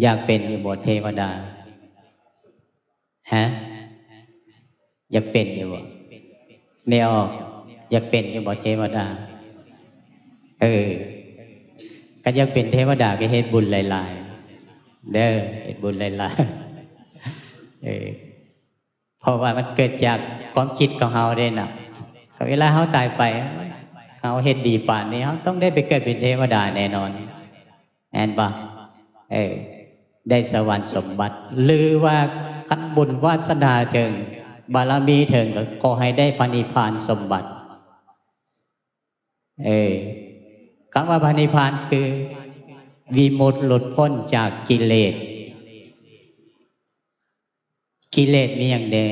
ຢາກເປັນຢູ່ບໍ່ເທວະດາ? ຮະ? ຢາກເປັນຢູ່ບໍ່? ແມ່ອອກ ຢາກເປັນຢູ່ບໍ່ເທວະດາ? ເອີ ຄັນຢາກເປັນເທວະດາກໍເຮັດບຸນຫຼາຍໆເດີ ເຮັດບຸນຫຼາຍໆ ເອີ ເພາະວ່າມັນເກີດຈາກຄວາມຄິດຂອງເຮົາເດ້ນະ. ເວລາເຮົາຕາຍໄປ ເຮົາເຮັດດີປານນີ້ ເຮົາຕ້ອງໄດ້ໄປເກີດເປັນເທວະດາແນ່ນອນ ແມ່ນບໍ່? ເອີ ໄດ້ສະຫວັນສົມບັດ ຫຼືວ່າຄັນບຸນວາສະໜາເຖິງ ບາລະມີເຖິງ ກໍຂໍໃຫ້ໄດ້ພະນິບພານສົມບັດ. ເອີ ຄຳວ່າພະນິບພານຄືວິມຸດ ຫຼຸດພົ້ນຈາກກິເລດ. ກິເລດມີຫຍັງແດ່?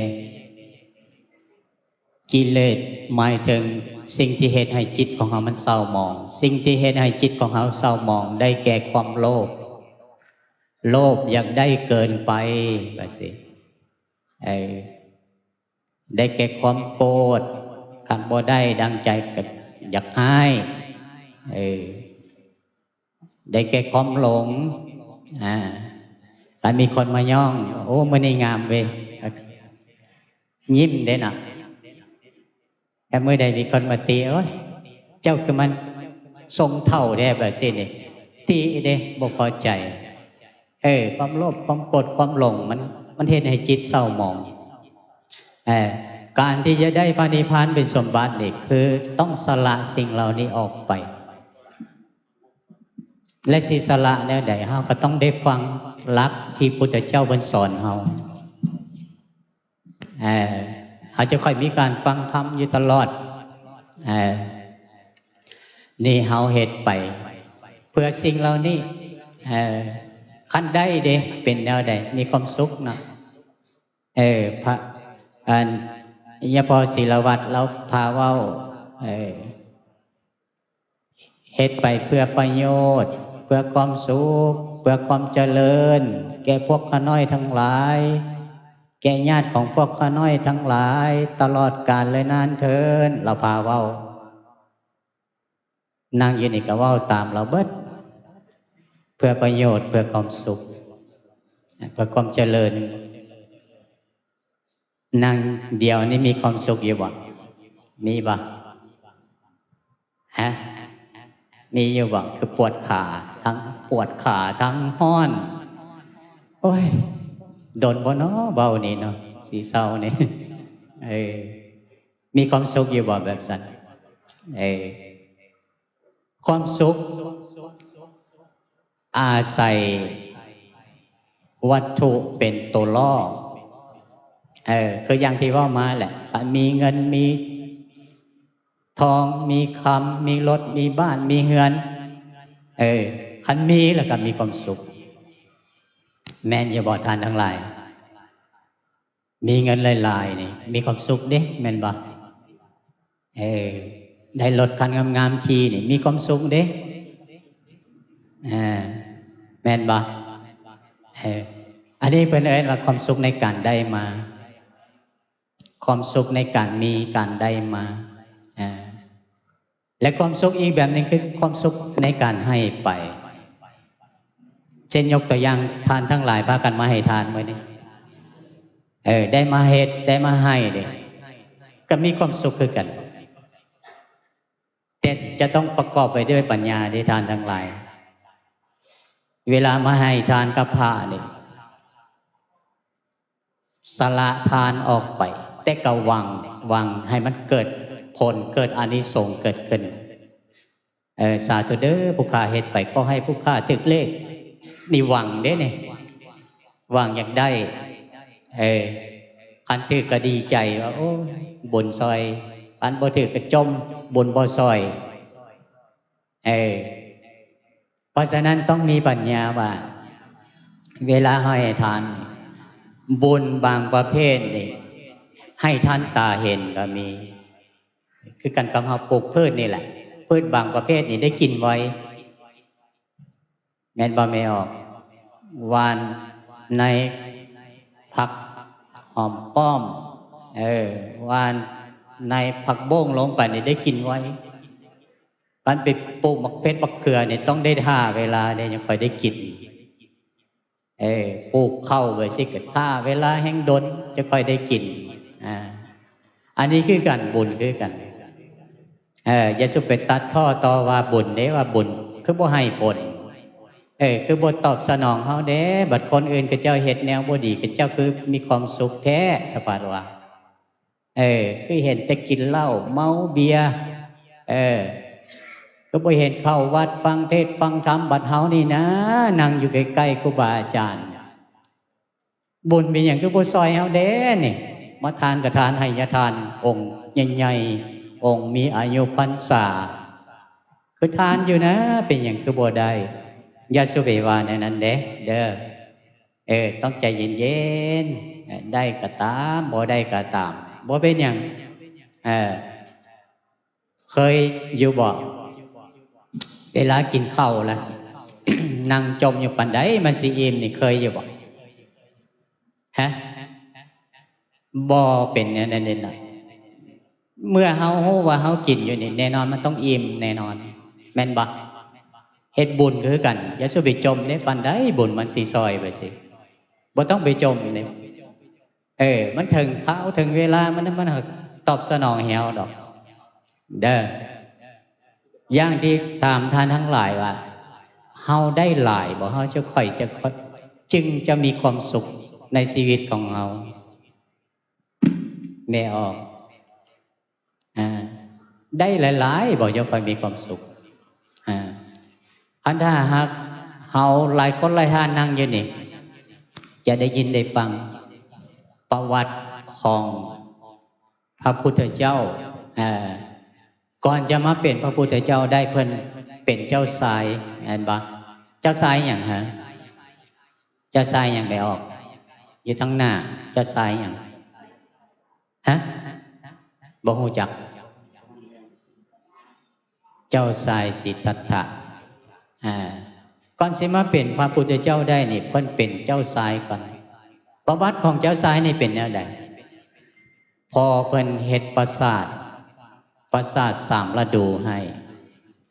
ກິເລດໝາຍເຖິງສິ່ງທີ່ເຮັດໃຫ້ຈິດຂອງເຮົາມັນເສົ້າໝອງ. ສິ່ງທີ່ເຮັດໃຫ້ຈິດຂອງເຮົາເສົ້າໝອງໄດ້ແກ່ຄວາມໂລບ. ໂລບຢາກໄດ້ເກີນໄປ ວ່າຊີ້. ເອີ ໄດ້ແກ່ຄວາມໂກດ, ຄັນບໍ່ໄດ້ດັ່ງໃຈກໍຢາກຮ້າຍ. ເອີ ໄດ້ແກ່ຄວາມຫຼົງ. ອາ ຄັນມີຄົນມາຍ້ອງ ໂອ້ ມື້ນີ້ງາມເວີຍ ຍິ້ມເດ້ນະ. ແຕ່ມື້ໃດມີຄົນມາຕິ ໂອ້ຍ ເຈົ້າຄືມັນຊົງເຖົ້າແທ້ ແບບຊີ້ນີ້ ຕິເດ້ ບໍ່ພໍໃຈ. ເອີ ຄວາມໂລບ ຄວາມໂກດ ຄວາມຫຼົງ ມັນ ມັນເຮັດໃຫ້ຈິດເສົ້າໝອງ. ເອີ ການທີ່ຈະໄດ້ພະນິບພານເປັນສົມບັດນີ້ ຄືຕ້ອງສະຫຼະສິ່ງເຫຼົ່ານີ້ອອກໄປ. ແລະ ຊິສະຫຼະແນວໃດ? ເຮົາກໍຕ້ອງໄດ້ຟັງຫຼັກທີ່ພຸດທະເຈົ້າເພິ່ນສອນເຮົາ. ເອີ ເຮົາຈະຄ່ອຍມີການຟັງທຳຢູ່ຕະຫຼອດ. ເອີ ນີ້ເຮົາເຮັດໄປເພື່ອສິ່ງເຫຼົ່ານີ້. ເອີ ຄັນໄດ້ເດ້ ເປັນແນວໃດ? ມີຄວາມສຸກເນາະ. ເອີ ພະ ອັນ ຍາພໍ່ສີລະວັດລາວພາເວົ້າ ເອີ ເຮັດໄປເພື່ອປະໂຫຍດ, ເພື່ອຄວາມສຸກ, ເພື່ອຄວາມຈະເລີນ ແກ່ພວກຂ້ານ້ອຍທັງຫຼາຍ, ແກ່ຍາດຂອງພວກຂ້ານ້ອຍທັງຫຼາຍ ຕະຫຼອດການແລະນານເທີ້ນ, ລາວພາເວົ້າ. ນັ່ງຢູ່ນີ້ກໍເວົ້າຕາມລາວເບິດ, ເພື່ອປະໂຫຍດ, ເພື່ອຄວາມສຸກ, ເພື່ອຄວາມຈະເລີນ. ນັ່ງດຽວນີ້ມີຄວາມສຸກຢູ່ບໍ່? ມີບໍ່? ຮະ? ມີຢູ່ບໍ່? ຄືປວດຂາ, ທັງປວດຂາ, ທັງຮ້ອນ. ໂອ້ຍ ດົນບໍ່ນໍເວົ້ານີ້ເນາະ, ຊິເຊົານີ້. ເອີ ມີຄວາມສຸກຢູ່ບໍ່ແບບຊັ້ນ? ເອີ ຄວາມສຸກອາໄສວັດຖຸເປັນໂຕຫຼໍ່. ເອີ ຄືຢ່າງທີ່ເວົ້າມາແຫຼະ, ຄັນມີເງິນມີທອງ, ມີຄຳ, ມີລົດ, ມີບ້ານ, ມີເຮືອນ, ເອີ ຄັນມີແລ້ວກໍມີຄວາມສຸກ. ແມ່ນຢູ່ບໍ່ທ່ານທັງຫຼາຍ? ມີເງິນຫຼາຍໆນີ້ ມີຄວາມສຸກເດ້ ແມ່ນບໍ່? ເອີ ໄດ້ລົດຄັນງາມໆຂີ່ນີ້ ມີຄວາມສຸກເດ້. ເອີ ແມ່ນບໍ່? ເອີ ອັນນີ້ເພິ່ນເອີ້ນວ່າຄວາມສຸກໃນການໄດ້ມາ, ຄວາມສຸກໃນການມີ ການໄດ້ມາ. ເອີ ແລະ ຄວາມສຸກອີກແບບໜຶ່ງຄືຄວາມສຸກໃນການໃຫ້ໄປ. ເຊັ່ນ ຍົກຕົວຢ່າງ ທ່ານທັງຫຼາຍພາກັນມາໃຫ້ທານມື້ນີ້, ເອີ ໄດ້ມາເຮັດ ໄດ້ມາໃຫ້ເດ້ ກໍມີຄວາມສຸກຄືກັນ. ແຕ່ຈະຕ້ອງປະກອບໄວ້ດ້ວຍປັນຍາເດ້ທ່ານທັງຫຼາຍ. ເວລາມາໃຫ້ທານກັບພະນີ້ ສະຫຼະທານອອກໄປ, ແຕ່ກໍຫວັງ, ຫວັງໃຫ້ມັນເກີດຜົນ, ເກີດອານິສົງເກີດຂຶ້ນ. ເອີ ສາທຸເດີ ຜູ້ຂ້າເຮັດໄປ ຂໍໃຫ້ຜູ້ຂ້າຖືກເລກ. ນີ້ຫວັງເດ້ນີ້, ຫວັງຢາກໄດ້. ເອີ ຄັນຖືກກໍດີໃຈວ່າ ໂອ້ ບຸນຊ່ອຍ, ຄັນບໍ່ຖືກກໍຈົ່ມ, ບຸນບໍ່ຊ່ອຍ. ເອີ ເພາະສະນັ້ນຕ້ອງມີປັນຍາວ່າ ເວລາເຮົາໃຫ້ທານ ບຸນບາງປະເພດນີ້ ໃຫ້ທັນຕາເຫັນກໍມີ. ຄືກັນກັບເຮົາປູກພືດນີ້ແຫຼະ, ພືດບາງປະເພດນີ້ໄດ້ກິນໄວ, ແມ່ນບໍ່ແມ່ອອກ? ຫວ່ານໃນຜັກຫອມປ້ອມ, ເອີ ຫວ່ານໃນຜັກບົ້ງລົງໄປນີ້ໄດ້ກິນໄວ. ການໄປປູກໝາກເຜັດໝາກເຂືອນີ້ຕ້ອງໄດ້ຖ້າເວລາເດ້ ຈັ່ງຄ່ອຍໄດ້ກິນ. ເອີ ປູກເຂົ້າໄວ້ຊິ ກໍຖ້າເວລາແຮ່ງດົນຈະຄ່ອຍໄດ້ກິນ. ອາ ອັນນີ້ຄືກັນ ບຸນຄືກັນ. ເອີ ຢ່າສຸໄປຕັດພໍຕໍ່ວ່າບຸນເດ້ ວ່າບຸນຄືບໍ່ໃຫ້ຜົນ ເອີ ຄືບໍ່ຕອບສະໜອງເຮົາເດ້. ບັດຄົນອື່ນເຂົາເຈົ້າເຮັດແນວບໍ່ດີ ເຂົາເຈົ້າຄືມີຄວາມສຸກແທ້ ສະພາດວ່າ ເອີ ຄືເຫັນແຕ່ກິນເຫຼົ້າເມົາເບຍ ເອີ ຄືບໍ່ເຫັນເຂົ້າວັດຟັງເທດຟັງທຳ. ບັດເຮົານີ້ນະ ນັ່ງຢູ່ໃກ້ໆຄູບາອາຈານ ບຸນເປັນຫຍັງຄືບໍ່ຊ່ອຍເຮົາແດ່ນີ້? ມາທານກະທານໄຫຍະທານ ອົງໃຫຍ່ໆ ອົງມີອາຍຸພັນສາ ຄືທານຢູ່ນະ ເປັນຫຍັງຄືບໍ່ໄດ້? ຢ່າສຸໄປວ່າແນວນັ້ນເດ້ ເດີ. ເອີ ຕ້ອງໃຈເຢັນໆ ເອີ ໄດ້ກໍຕາມ ບໍ່ໄດ້ກໍຕາມ ບໍ່ເປັນຫຍັງ. ເອີ ເຄີຍຢູ່ບໍ່ ເວລາກິນເຂົ້າລະ ນັ່ງຈົ່ມຢູ່ປານໃດມັນຊິອີ່ມນີ້ ເຄີຍຢູ່ບໍ່? ຮະ ບໍ່ເປັນແນວນັ້ນເດນະ. ເມື່ອເຮົາຮູ້ວ່າເຮົາກິນຢູ່ນີ້ ແນ່ນອນມັນຕ້ອງອີ່ມແນ່ນອນ ແມ່ນບໍ່? ເຮັດບຸນກໍຄືກັນ ຢ່າສຸໄປຈົ່ມເດ້ ປານໃດບຸນມັນຊິຊ່ອຍໄປຊິ ບໍ່ຕ້ອງໄປຈົ່ມເດ້. ເອີ ມັນເຖິງຄາວເຖິງເວລາ ມັນ ມັນຕອບສະໜອງໃຫ້ເຮົາດອກ ເດີ. ຢ່າງທີ່ຖາມທ່ານທັງຫຼາຍວ່າ ເຮົາໄດ້ຫຼາຍບໍ່? ເຮົາຈະ ຂ້ອຍຈະ ຈຶ່ງຈະມີຄວາມສຸກໃນຊີວິດຂອງເຮົາ ແມ່ອອກ ອາ ໄດ້ຫຼາຍໆບໍ່ ຈັ່ງຄ່ອຍມີຄວາມສຸກ? ອາ ຄັນຖ້າຫາກເຮົາ ຫຼາຍຄົນຫຼາຍທ່ານນັ່ງຢູ່ນີ້ ຈະໄດ້ຍິນໄດ້ຟັງປະຫວັດຂອງພະພຸດທະເຈົ້າ ເອີ ກ່ອນຈະມາເປັນພະພຸດທະເຈົ້າໄດ້ ເພິ່ນເປັນເຈົ້າຊາຍ ແມ່ນບໍ່? ເຈົ້າຊາຍຫຍັງຫະ? ເຈົ້າຊາຍຫຍັງ ແມ່ອອກ? ຢູ່ທາງໜ້າ ເຈົ້າຊາຍຫຍັງ? ຮະ? ບໍ່ຮູ້ຈັກ? ເຈົ້າຊາຍສິດທັດຖະ. ອາ ກ່ອນຊິມາເປັນພະພຸດທະເຈົ້າໄດ້ນີ້ ເພິ່ນເປັນເຈົ້າຊາຍກ່ອນ. ປະຫວັດຂອງເຈົ້າຊາຍນີ້ເປັນແນວໃດ? ພໍ່ເພິ່ນເຮັດປາສາດ ປາສາດສາມລະດູໃຫ້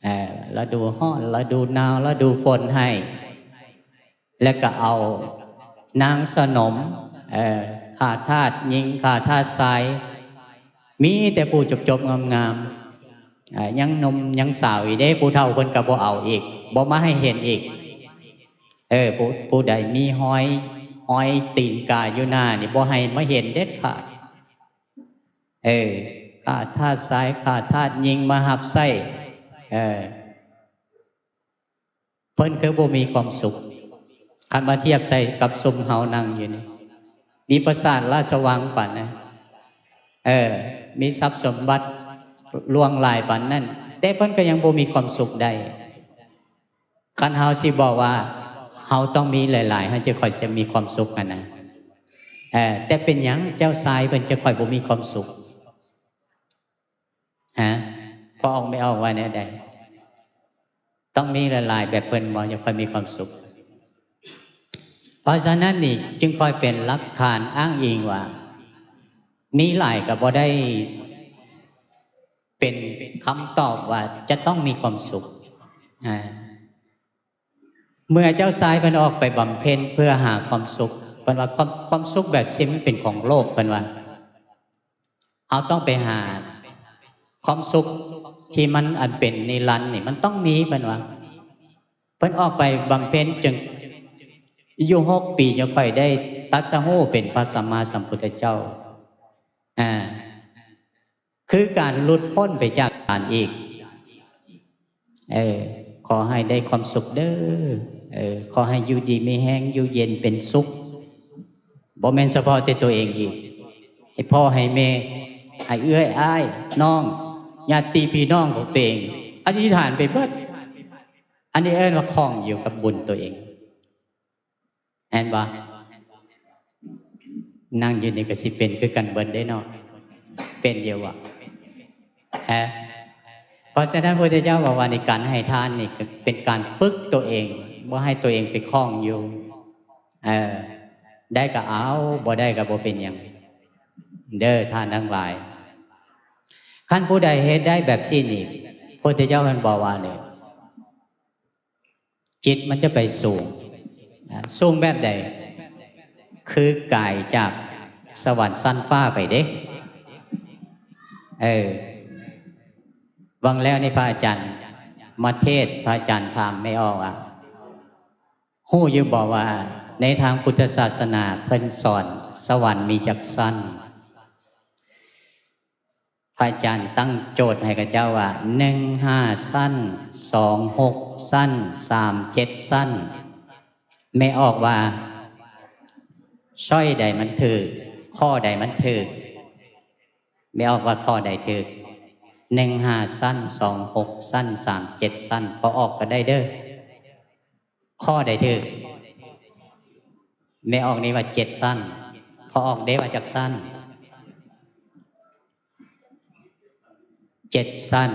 ເອີ ລະດູຮ້ອນ ລະດູໜາວ ລະດູຝົນໃຫ້ ແລ້ວກໍເອົານາງສະໜົມ ເອີ ຂ້າທາດຍິງ ຂ້າທາດຊາຍ ມີແຕ່ຜູ້ຈົບໆງາມໆ ເອີ ຍັງໜຸ່ມຍັງສາວອີກເດ້. ຜູ້ເຖົ້າເພິ່ນກໍບໍ່ເອົາອີກ ບໍ່ມາໃຫ້ເຫັນອີກ. ເອີ ຜູ້ ຜູ້ໃດມີຮອຍ ຮອຍຕີນກາຢູ່ໜ້ານີ້ ບໍ່ໃຫ້ມາເຫັນເດັດຂາດ. ເອີ ຂ້າທາດຊາຍ ຂ້າທາດຍິງມາຮັບໃຊ້ ເອີ ເພິ່ນຄືບໍ່ມີຄວາມສຸກ ຄັນມາທຽບໃສ່ກັບຊຸມເຮົານັ່ງຢູ່ນີ້. ມີປາສາດລາຊະວັງປານນັ້ນ ເອີ ມີຊັບສົມບັດຫຼວງຫຼາຍປານນັ້ນ ແຕ່ເພິ່ນກໍຍັງບໍ່ມີຄວາມສຸກໄດ້. ຄັນເຮົາຊິບອກວ່າເຮົາຕ້ອງມີຫຼາຍໆ ເຮົາຈະຄ່ອຍຈະມີຄວາມສຸກຫັ້ນນະ. ເອີ ແຕ່ເປັນຫຍັງເຈົ້າຊາຍເພິ່ນຈະຄ່ອຍບໍ່ມີຄວາມສຸກ? ຮະ? ພໍ່ອອກແມ່ອອກວ່າແນວໃດ? ຕ້ອງມີຫຼາຍໆແບບເພິ່ນບໍ່ ຈະຄ່ອຍມີຄວາມສຸກ? ເພາະສະນັ້ນນີ້ຈຶ່ງຄ່ອຍເປັນຫຼັກຖານອ້າງອີງວ່າ ມີຫຼາຍກໍບໍ່ໄດ້ ເປັນຄຳຕອບວ່າຈະຕ້ອງມີຄວາມສຸກ. ອາ ເມື່ອເຈົ້າຊາຍເພິ່ນອອກໄປບຳເພັນເພື່ອຫາຄວາມສຸກ ເພິ່ນວ່າຄວາມ ຄວາມສຸກແບບຊີ້ມັນເປັນຂອງໂລກ ເພິ່ນວ່າ. ເຮົາຕ້ອງໄປຫາຄວາມສຸກທີ່ມັນອັນເປັນນິລັນນີ້ ມັນຕ້ອງມີ ເພິ່ນວ່າ. ເພິ່ນອອກໄປບຳເພັນ ຈຶ່ງຢູ່ຫົກປີ ຈຶ່ງຄ່ອຍໄດ້ຕັດສະຮູ້ເປັນພະສຳມາສຳພຸດທະເຈົ້າ. ອາ ຄືການຫຼຸດພົ້ນໄປຈາກການອີກ. ເອີ ຂໍໃຫ້ໄດ້ຄວາມສຸກເດີ ເອີ ຂໍໃຫ້ຢູ່ດີມີແຮງ ຢູ່ເຢັນເປັນສຸກ ບໍ່ແມ່ນສະເພາະແຕ່ຕົວເອງອີກ ໃຫ້ພໍ່ໃຫ້ແມ່ ໃຫ້ເອື້ອຍອ້າຍນ້ອງ ຍາດຕິພີ່ນ້ອງຂອງຕົວເອງ ອະທິຖານໄປເບິດ. ອັນນີ້ເອີ້ນວ່າຂ້ອງຢູ່ກັບບຸນຕົວເອງ. ແມ່ນບໍ່? ນັ່ງຢູ່ນີ້ກໍຊິເປັນຄືກັນເບິດເດ້ເນາະ ເປັນຢູ່ບໍ່? ຮະ? ເພາະສະນັ້ນ ພະພຸດທະເຈົ້າບອກວ່າ ໃນການໃຫ້ທານນີ້ ກໍເປັນການຝຶກຕົວເອງ ບໍ່ໃຫ້ຕົວເອງໄປຂ້ອງຢູ່. ເອີ ໄດ້ກໍເອົາ ບໍ່ໄດ້ກໍບໍ່ເປັນຫຍັງເດີ ທ່ານທັງຫຼາຍ. ຄັນຜູ້ໃດເຮັດໄດ້ແບບຊີ້ນີ້ ພະພຸດທະເຈົ້າເພິ່ນບອກວ່ານີ້ ຈິດມັນຈະໄປສູງ ສູງແບບໃດ? ຄືກາຍຈາກສະຫວັນຊັ້ນຟ້າໄປເດ້. ເອີ ຫວ່າງແລ້ວນີ້ພະອາຈານມາເທດ ພະອາຈານຖາມແມ່ອອກວ່າ ຮູ້ຢູ່ບໍ່ວ່າໃນທາງພຸດທະສາສະໜາເພິ່ນສອນສະຫວັນມີຈັກຊັ້ນ? ພະອາຈານຕັ້ງໂຈດໃຫ້ເຂົາເຈົ້າວ່າ ໜຶ່ງຫ້າຊັ້ນ, ສອງຫົກຊັ້ນ, ສາມເຈັດຊັ້ນ. ແມ່ອອກວ່າ ຊ້ອຍໃດມັນຖືກ? ຂໍ້ໃດມັນຖືກ? ແມ່ອອກວ່າຂໍ້ໃດຖືກ? ໜຶ່ງຫ້າຊັ້ນ, ສອງຫົກຊັ້ນ, ສາມເຈັດຊັ້ນ. ພໍ່ອອກກໍໄດ້ເດີ້. ຂໍ້ໃດຖືກ? ແມ່ອອກນີ້ວ່າເຈັດຊັ້ນ. ພໍ່ອອກເດ້ວ່າຈັກຊັ້ນ? ເຈັດຊັ້ນ.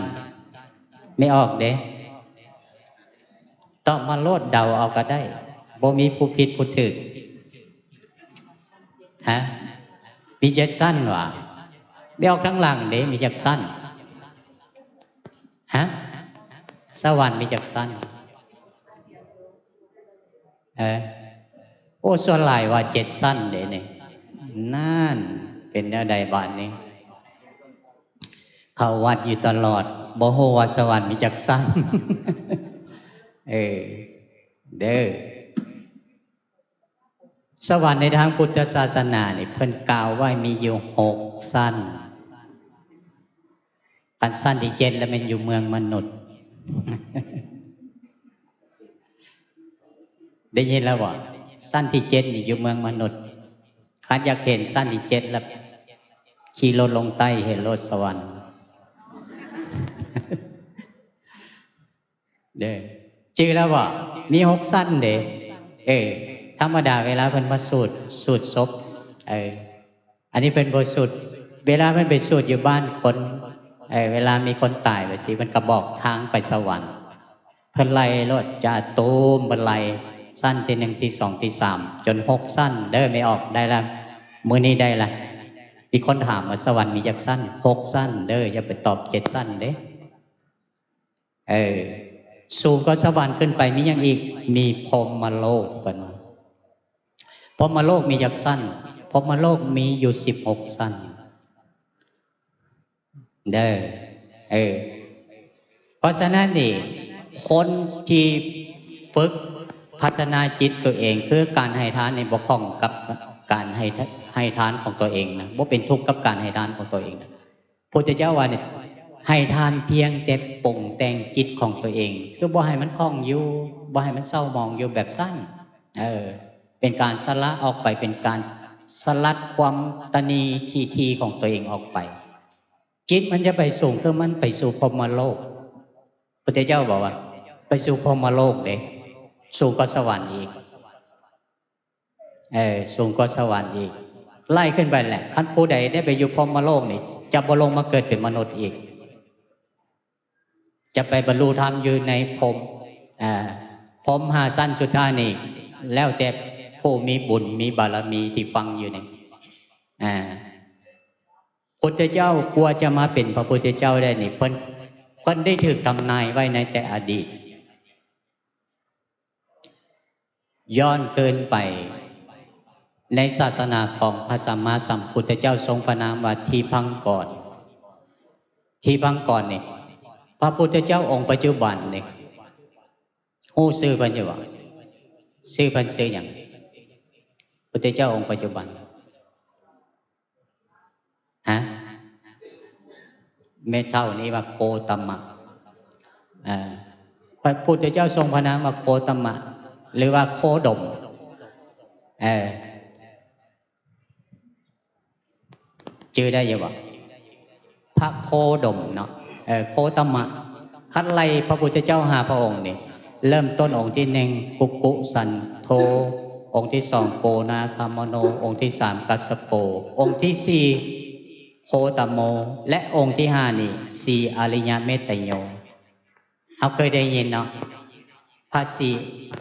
ແມ່ອອກເດ້? ຕອບມາໂລດ, ເດົາເອົາກໍໄດ້. ບໍ່ມີຜູ້ຜິດຜູ້ຖືກ. ຮະ? ມີເຈັດຊັ້ນຫວາ? ແມ່ອອກທາງຫຼັງເດ້, ມີຈັກຊັ້ນ? ຮະ? ສະຫວັນມີຈັກຊັ້ນ? ເອີ ໂອ້ ສ່ວນຫຼາຍວ່າເຈັດຊັ້ນເດ້ນີ້. ນັ້ນ ເປັນແນວໃດບາດນີ້? ເຂົ້າວັດຢູ່ຕະຫຼອດ, ບໍ່ຮູ້ວ່າສະຫວັນມີຈັກຊັ້ນ. ເອີ ເດີ້. ສະຫວັນໃນທາງພຸດທະສາສະໜານີ້ ເພິ່ນກ່າວໄວ້ມີຢູ່ຫົກຊັ້ນ. ຄັນຊັ້ນທີເຈັດລະແມ່ນຢູ່ເມືອງມະນຸດ. ໄດ້ຍິນແລ້ວບໍ່? ຊັ້ນທີເຈັດນີ້ຢູ່ເມືອງມະນຸດ. ຄັນຢາກເຫັນຊັ້ນທີເຈັດລະ ຂີ່ລົດລົງໃຕ້ເຫັນໂລດສະຫວັນ. ເດີ ຈື່ແລ້ວບໍ່? ມີຫົກຊັ້ນເດ້. ເອີ ທຳມະດາເວລາເພິ່ນມາສູດ ສູດສົບ ເອີ ອັນນີ້ເພິ່ນບໍ່ສູດ. ເວລາເພິ່ນໄປສູດຢູ່ບ້ານຄົນ ເອີ ເວລາມີຄົນຕາຍແບບຊີ້ ເພິ່ນກໍບອກທາງໄປສະຫວັນ. ເພິ່ນໄລ່ໂລດ ຈາຕູມ ເພິ່ນໄລ່ ຊັ້ນທີໜຶ່ງ ທີສອງ ທີສາມ ຈົນຫົກຊັ້ນເດີ. ແມ່ອອກໄດ້ລະ ມື້ນີ້ໄດ້ລະ. ມີຄົນຖາມວ່າ ສະຫວັນມີຈັກຊັ້ນ? ຫົກຊັ້ນເດີ, ຢ່າໄປຕອບເຈັດຊັ້ນເດ້. ເອີ ສູງກວ່າສະຫວັນຂຶ້ນໄປມີຫຍັງອີກ? ມີພົມມະໂລກ ເພິ່ນວ່າ. ພົມມະໂລກມີຈັກຊັ້ນ? ພົມມະໂລກມີຢູ່ສິບຫົກຊັ້ນເດີ. ເອີ ເພາະສະນັ້ນນີ້ ຄົນທີ່ຝຶກພັດທະນາຈິດຕົວເອງ ຄືການໃຫ້ທານນີ້ບໍ່ຂ້ອງກັບການໃຫ້ ໃຫ້ທານຂອງຕົວເອງນະ, ບໍ່ເປັນທຸກກັບການໃຫ້ທານຂອງຕົວເອງນະ. ພຸດທະເຈົ້າວ່ານີ້ ໃຫ້ທ່ານພຽງແຕ່ປຸງແຕ່ງຈິດຂອງຕົວເອງ ຄືບໍ່ໃຫ້ມັນຂ້ອງຢູ່ ບໍ່ໃຫ້ມັນເສົ້າໝອງຢູ່ແບບຊັ້ນ. ເອີ ເປັນການສະຫຼະອອກໄປ ເປັນການສະຫຼັດຄວາມຕະໜີຂີ້ຖີ່ຂອງຕົວເອງອອກໄປ. ຈິດມັນຈະໄປສູງ ຄືມັນໄປສູ່ພົມມະໂລກ. ພຸດທະເຈົ້າບອກວ່າ ໄປສູ່ພົມມະໂລກເດ້ ສູງກວ່າສະຫວັນອີກ. ເອີ ສູງກວ່າສະຫວັນອີກ ໄລ່ຂຶ້ນໄປແຫຼະ. ຄັນຜູ້ໃດໄດ້ໄປຢູ່ພົມມະໂລກນີ້ ຈະບໍ່ລົງມາເກີດເປັນມະນຸດອີກ, ຈະໄປບັນລຸທຳຢູ່ໃນພົມ ເອີ ພົມຫ້າຊັ້ນສຸດທ້າຍນີ້ ແລ້ວແຕ່ຜູ້ມີບຸນມີບາລະມີທີ່ຟັງຢູ່ນີ້. ອາ ພຸດທະເຈົ້າກວ່າຈະມາເປັນພະພຸດທະເຈົ້າໄດ້ນີ້ ເພິ່ນ ເພິ່ນໄດ້ຖືກທຳນາຍໄວ້ໃນແຕ່ອະດີດ. ຍ້ອນຄືນໄປໃນສາສະໜາຂອງພະສຳມາສຳພຸດທະເຈົ້າ ຊົງພະນາມວ່າທີພັງກອນ. ທີພັງກອນນີ້ ພະພຸດທະເຈົ້າອົງປັດຈຸບັນນີ້ ຮູ້ຊື່ເພິ່ນຢູ່ບໍ່? ຊື່ເພິ່ນຊື່ຫຍັງ? ພຸດທະເຈົ້າອົງປັດຈຸບັນ. ຮະ? ແມ່ເຖົ້ານີ້ວ່າໂຄຕະມະ. ເອີ ພະພຸດທະເຈົ້າຊົງພະນາມວ່າໂຄຕະມະ ຫຼືວ່າໂຄດົມ. ເອີ ຈື່ໄດ້ຢູ່ບໍ່? ພະໂຄດົມເນາະ ເອີ ໂຄຕະມະ. ຄັນໄລ່ພະພຸດທະເຈົ້າຫ້າພະອົງນີ້ ເລີ່ມຕົ້ນອົງທີໜຶ່ງ ກຸກຸສັນໂທ, ອົງທີສອງ ໂກນາຄາມະໂນ, ອົງທີສາມ ກັດສະໂປ, ອົງທີສີ່ ໂຄຕະໂມ ແລະ ອົງທີຫ້ານີ້ ສີອາລິຍະເມດຕະໂຍ. ເຮົາເຄີຍໄດ້ຍິນເນາະ ພະສີ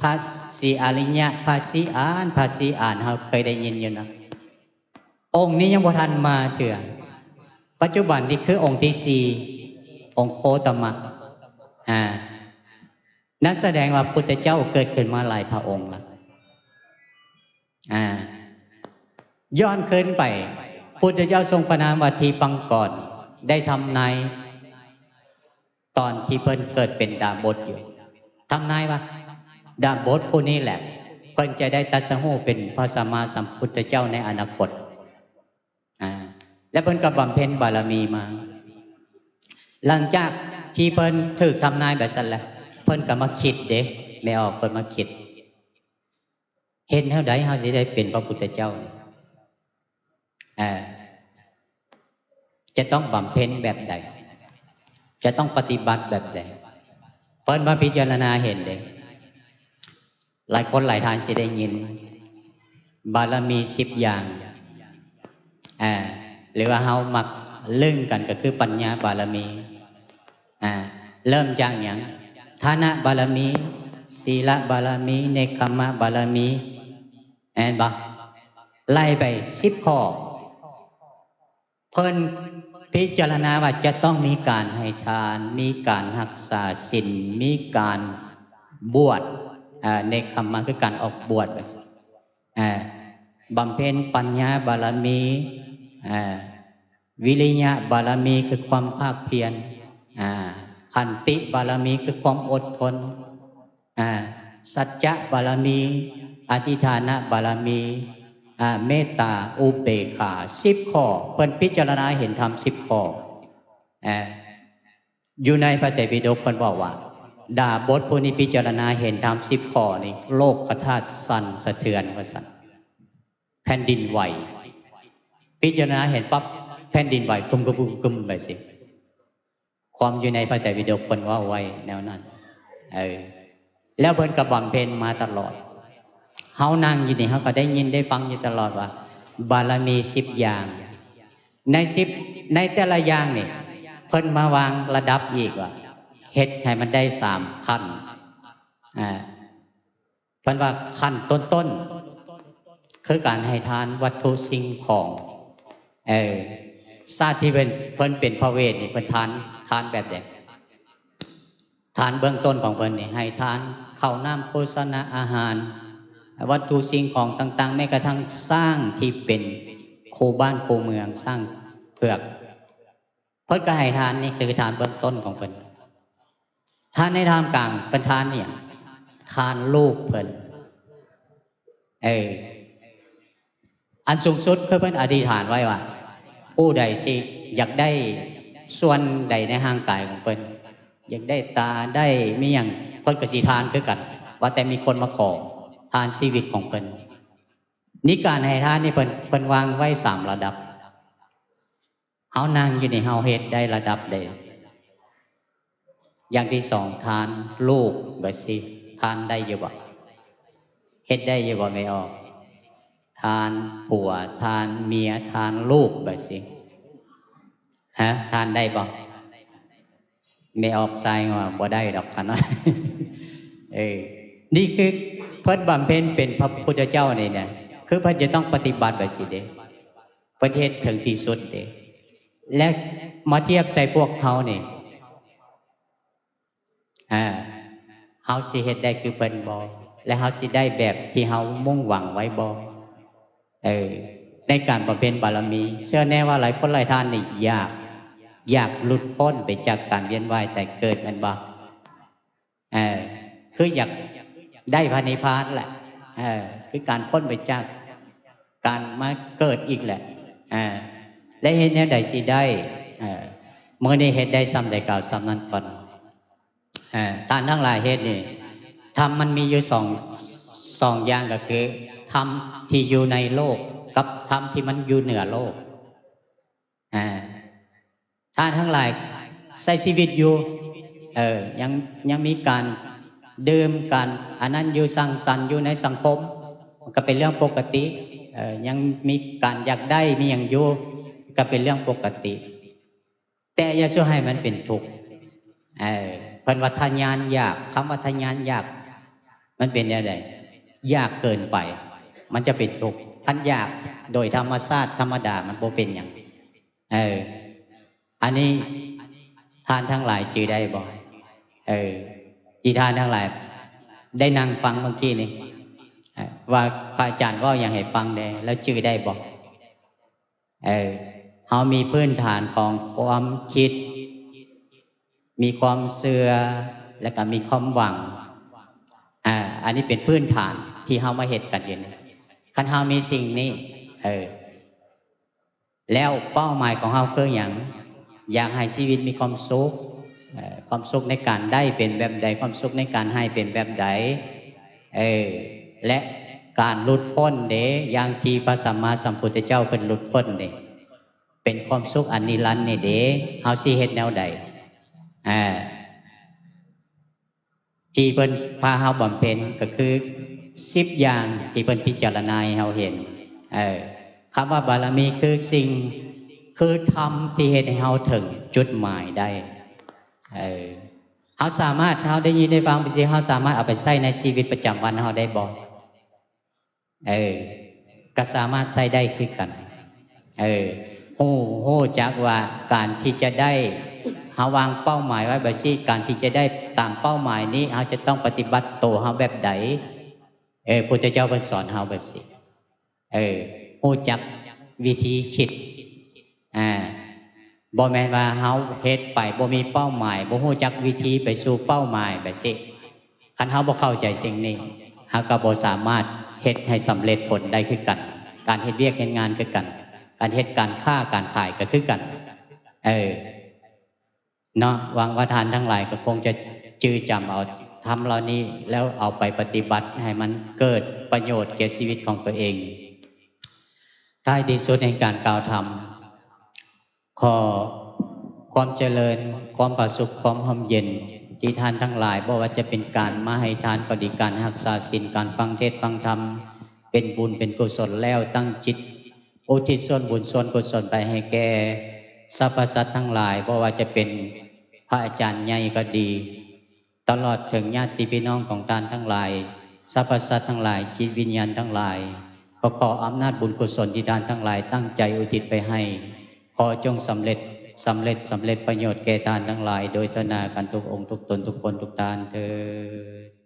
ພະສີອາລິຍະ, ພະສີອານ, ພະສີອານ ເຮົາເຄີຍໄດ້ຍິນຢູ່ເນາະ. ອົງນີ້ຍັງບໍ່ທັນມາເທື່ອ. ປັດຈຸບັນນີ້ຄືອົງທີສີ່ ອົງໂຄຕະມະ. ອາ ນັ້ນສະແດງວ່າພຸດທະເຈົ້າເກີດຂຶ້ນມາຫຼາຍພະອົງລະ. ອ່າ ຍ້ອນຄືນໄປ ພຸດທະເຈົ້າຊົງພະນາມວ່າ ທີ່ປັງກອນໄດ້ທຳນາຍ ຕອນທີ່ເພິ່ນເກີດເປັນດາບົດຢູ່ ທຳນາຍວ່າ ດາບົດຜູ້ນີ້ແຫຼະ ເພິ່ນຈະໄດ້ຕັດສະຮູ້ເປັນພະສຳມາສຳພຸດທະເຈົ້າໃນອະນາຄົດ. ອ່າ ແລະເພິ່ນກໍບຳເພັນບາລະມີມາ. ຫຼັງຈາກທີ່ເພິ່ນຖືກທຳນາຍແບບຊັ້ນແລ້ວ ເພິ່ນກໍມາຄິດເດ້ ແມ່ອອກ ເພິ່ນມາຄິດ ເຮັດແນວໃດເຮົາຊິໄດ້ເປັນພະພຸດທະເຈົ້າ? ເອີ ຈະຕ້ອງບຳເພັນແບບໃດ? ຈະຕ້ອງປະຕິບັດແບບໃດ? ເພິ່ນມາພິຈາລະນາເຫັນເດ້. ຫຼາຍຄົນຫຼາຍທ່ານຊິໄດ້ຍິນ ບາລະມີສິບຢ່າງ ເອີ ຫຼືວ່າເຮົາມັກລຶ້ງກັນ ກໍຄືປັນຍາບາລະມີ. ອ່າ ເລີ່ມຈາກຫຍັງ? ທານະບາລະມີ, ສີລະບາລະມີ, ເນກຂຳມະບາລະມີ ແມ່ນບໍ່? ໄລ່ໄປສິບຂໍ້. ເພິ່ນພິຈາລະນາວ່າຈະຕ້ອງມີການໃຫ້ທານ, ມີການຮັກສາສິນ, ມີການບວດ, ເນກຂຳມະ ຄືການອອກບວດ ວ່າຊັ້ນ. ເອີ ບຳເພັນປັນຍາບາລະມີ, ເອີ ວິລິຍະບາລະມີ ຄືຄວາມພາກພຽນ, ອາ ຂັນຕິບາລະມີ ຄືຄວາມອົດທົນ, ອາ ສັດຈະບາລະມີ, ອະທິຖານະບາລະມີ, ອາ ເມດຕາ, ອຸເບກຂາ ສິບຂໍ້. ເພິ່ນພິຈາລະນາເຫັນທຳສິບຂໍ້. ອາ ຢູ່ໃນພະໄຕປິດົກເພິ່ນບອກວ່າ ດາບົດຜູ້ນີ້ພິຈາລະນາເຫັນທຳສິບຂໍ້ນີ້ ໂລກກະທາດສັ່ນສະເທືອນ ວ່າຊັ້ນ. ແຜ່ນດິນໄຫວ. ພິຈາລະນາເຫັນປັບ ແຜ່ນດິນໄຫວກຶມໆໆໆ ໄປຊິ. ຄວາມຢູ່ໃນພະໄຕປິດົກເພິ່ນເວົ້າໄວ້ແນວນັ້ນ. ເອີ ແລ້ວເພິ່ນກໍບຳເພັນມາຕະຫຼອດ. ເຮົານັ່ງຢູ່ນີ້ ເຮົາກໍໄດ້ຍິນໄດ້ຟັງຢູ່ຕະຫຼອດວ່າ ບາລະມີສິບຢ່າງ. ໃນສິບ ໃນແຕ່ລະຢ່າງນີ້ ເພິ່ນມາວາງລະດັບອີກວ່າ ເຮັດໃຫ້ມັນໄດ້ສາມຂັ້ນ. ອ່າ ເພິ່ນວ່າຂັ້ນຕົ້ນໆ ຄືການໃຫ້ທານວັດຖຸສິ່ງຂອງ. ເອີ ຊາດທີ່ເພິ່ນ ເພິ່ນເປັນພະເວດນີ້ ເພິ່ນທານ ທານແບບໃດ? ທານເບື້ອງຕົ້ນຂອງເພິ່ນນີ້ ໃຫ້ທານເຂົ້ານ້ຳໂພຊະນະອາຫານ, ວັດຖຸສິ່ງຂອງຕ່າງໆ, ແມ້ກະທັ່ງຊ້າງທີ່ເປັນຄູ່ບ້ານຄູ່ເມືອງ, ຊ້າງເຜືອກ. ເພິ່ນກໍໃຫ້ທານ ນີ້ຄືທານເບື້ອງຕົ້ນຂອງເພິ່ນ. ທານໃນທ່າມກາງເພິ່ນທານອີ່ຫຍັງ? ທານລູກເພິ່ນ. ເອີ ອັນສູງສຸດຄືເພິ່ນອະທິຖານໄວ້ວ່າ ຜູ້ໃດຊິຢາກໄດ້ສ່ວນໃດໃນຮ່າງກາຍຂອງເພິ່ນ, ຢາກໄດ້ຕາ ໄດ້ມີຫຍັງ ເພິ່ນກໍຊິທານຄືກັນ, ວ່າແຕ່ມີຄົນມາຂໍທານຊີວິດຂອງເພິ່ນ. ນີ້ການໃຫ້ທານນີ້ເພິ່ນ ເພິ່ນວາງໄວ້ສາມລະດັບ. ເຮົານັ່ງຢູ່ນີ້ ເຮົາເຮັດໄດ້ລະດັບໃດ? ຢ່າງທີສອງ ທານລູກ ວ່າຊິ ທານໄດ້ຢູ່ບໍ່? ເຮັດໄດ້ຢູ່ບໍ່ແມ່ອອກ? ທານຜົວ ທານເມຍ ທານລູກ ວ່າຊິ ຮະ ທານໄດ້ບໍ່? ແມ່ອອກສາຍຫົວ ບໍ່ໄດ້ດອກ ຄັນວ່າ ເອີ ນີ້ຄືເພິ່ນບຳເພັນເປັນພະພຸດທະເຈົ້ານີ້ນະ ຄືເພິ່ນຈະຕ້ອງປະຕິບັດແບບຊີ້ເດ້. ເພິ່ນເຮັດເຖິງທີ່ສຸດເດ້ ແລະ ມາທຽບໃສ່ພວກເຮົານີ້ ອາ ເຮົາຊິເຮັດໄດ້ຄືເພິ່ນບໍ່? ແລະ ເຮົາຊິໄດ້ແບບທີ່ເຮົາມຸ່ງຫວັງໄວ້ບໍ່? ເອີ ໃນການບຳເພັນບາລະມີ ເຊື່ອແນ່ວ່າຫຼາຍຄົນຫຼາຍທ່ານນີ້ຢາກ ຢາກຫຼຸດພົ້ນໄປຈາກການວຽນວ່າຍຕາຍເກີດ ແມ່ນບໍ່? ເອີ ຄືຢາກໄດ້ພະນິບພານແຫຼະ ເອີ ຄືການພົ້ນໄປຈາກການມາເກີດອີກແຫຼະ ເອີ ແລະ ເຮັດແນວໃດຊິໄດ້? ເອີ ມື້ນີ້ເຮັດໄດ້ຊ່ຳໃດກໍເອົາຊ່ຳນັ້ນກ່ອນ. ເອີ ທ່ານທັງຫຼາຍເຮັດນີ້ ທຳມັນມີຢູ່ສອງ ສອງຢ່າງ ກໍຄືທຳທີ່ຢູ່ໃນໂລກກັບທຳທີ່ມັນຢູ່ເໜືອໂລກ. ອາ ທ່ານທັງຫຼາຍໃຊ້ຊີວິດຢູ່ ເອີ ຍັງ ຍັງມີການດື່ມ ການອັນນັ້ນຢູ່ ສັງສັນຢູ່ໃນສັງຄົມ ມັນກໍເປັນເລື່ອງປົກກະຕິ ເອີ ຍັງມີການຢາກໄດ້ ມີຫຍັງຢູ່ ກໍເປັນເລື່ອງປົກກະຕິ ແຕ່ຢ່າສູ່ໃຫ້ມັນເປັນທຸກ. ເອີ ເພິ່ນວ່າທະຍານຢາກ ຄຳວ່າທະຍານຢາກ ມັນເປັນແນວໃດ? ຢາກເກີນໄປ ມັນຈະເປັນທຸກ. ຄັນຢາກໂດຍທຳມະຊາດທຳມະດາ ມັນບໍ່ເປັນຫຍັງ. ເອີ ອັນນີ້ທ່ານທັງຫຼາຍຈື່ໄດ້ບໍ່? ເອີ ທີ່ທ່ານທັງຫຼາຍໄດ້ນັ່ງຟັງເມື່ອກີ້ນີ້ ວ່າພະອາຈານເວົ້າຫຍັງໃຫ້ຟັງແດ່ ແລ້ວຈື່ໄດ້ບໍ່? ເອີ ເຮົາມີພື້ນຖານຂອງຄວາມຄິດ ມີຄວາມເຊື່ອ ແລະກໍມີຄວາມຫວັງ. ອາ ອັນນີ້ເປັນພື້ນຖານທີ່ເຮົາມາເຮັດກັນຢູ່ນີ້. ຄັນເຮົາມີສິ່ງນີ້ ເອີ ແລ້ວເປົ້າໝາຍຂອງເຮົາຄືຫຍັງ? ຢາກໃຫ້ຊີວິດມີຄວາມສຸກ. ເອີ ຄວາມສຸກໃນການໄດ້ເປັນແບບໃດ? ຄວາມສຸກໃນການໃຫ້ເປັນແບບໃດ? ເອີ ແລະ ການຫຼຸດພົ້ນເດ້ ຢ່າງທີ່ພະສຳມາສຳພຸດທະເຈົ້າເພິ່ນຫຼຸດພົ້ນເດ້ ເປັນຄວາມສຸກອັນນິລັນນີ້ເດ້ ເຮົາຊິເຮັດແນວໃດ? ອາ ທີ່ເພິ່ນພາເຮົາບຳເພັນກໍຄືສິບຢ່າງທີ່ເພິ່ນພິຈາລະນາໃຫ້ເຮົາເຫັນ. ເອີ ຄຳວ່າບາລະມີຄືສິ່ງ ຄືທຳທີ່ເຮັດໃຫ້ເຮົາເຖິງຈຸດໝາຍໄດ້. ເອີ ເຮົາສາມາດ ເຮົາໄດ້ຍິນໄດ້ຟັງໄປຊີ້ ເຮົາສາມາດເອົາໄປໃຊ້ໃນຊີວິດປະຈຳວັນເຮົາໄດ້ບໍ່? ເອີ ກໍສາມາດໃຊ້ໄດ້ຄືກັນ. ເອີ ຮູ້ ຮູ້ຈັກວ່າການທີ່ຈະໄດ້ ເຮົາວາງເປົ້າໝາຍໄວ້ແບບຊີ້ ການທີ່ຈະໄດ້ຕາມເປົ້າໝາຍນີ້ ເຮົາຈະຕ້ອງປະຕິບັດໂຕເຮົາແບບໃດ? ເອີ ພຸດທະເຈົ້າເພິ່ນສອນເຮົາແບບຊີ້. ເອີ ຮູ້ຈັກວິທີຄິດ. ອາ ບໍ່ແມ່ນວ່າເຮົາເຮັດໄປບໍ່ມີເປົ້າໝາຍ ບໍ່ຮູ້ຈັກວິທີໄປສູ່ເປົ້າໝາຍແບບຊີ້. ຄັນເຮົາບໍ່ເຂົ້າໃຈສິ່ງນີ້ ເຮົາກໍບໍ່ສາມາດເຮັດໃຫ້ສຳເລັດຜົນໄດ້ຄືກັນ. ການເຮັດວຽກເຮັດງານຄືກັນ, ການເຮັດການຄ້າການຂາຍກໍຄືກັນ. ເອີ ເນາະ ຫວັງວ່າທ່ານທັງຫຼາຍກໍຄົງຈະຈື່ຈຳເອົາທຳເຫຼົ່ານີ້ ແລ້ວເອົາໄປປະຕິບັດໃຫ້ມັນເກີດປະໂຫຍດແກ່ຊີວິດຂອງຕົວເອງ. ທ້າຍທີ່ສຸດແຫ່ງການກ່າວທຳ ຂໍຄວາມຈະເລີນ, ຄວາມຜາສຸກ, ຄວາມຮ່ມເຢັນທີ່ທ່ານທັງຫຼາຍ, ບໍ່ວ່າຈະເປັນການມາໃຫ້ທານກໍດີ, ການຮັກສາສິນ, ການຟັງເທດຟັງທຳ, ເປັນບຸນເປັນກຸສົນແລ້ວ, ຕັ້ງຈິດອຸທິດສ່ວນບຸນສ່ວນກຸສົນໄປໃຫ້ແກ່ສັບພະສັດທັງຫຼາຍ, ບໍ່ວ່າຈະເປັນພະອາຈານໃຫຍ່ກໍດີ, ຕະຫຼອດເຖິງຍາດຕິພີ່ນ້ອງຂອງທ່ານທັງຫຼາຍ, ສັບພະສັດທັງຫຼາຍ, ຈິດວິນຍານທັງຫຼາຍ, ກໍຂໍອຳນາດບຸນກຸສົນທີ່ທ່ານທັງຫຼາຍຕັ້ງໃຈອຸທິດໄປໃຫ້, ຂໍຈົ່ງສຳເລັດ, ສຳເລັດ, ສຳເລັດປະໂຫຍດແກ່ທ່ານທັງຫຼາຍ ໂດຍທົ່ວໜ້າກັນທຸກອົງ, ທຸກຕົນ, ທຸກຄົນ, ທຸກທ່ານເທີ້ນ.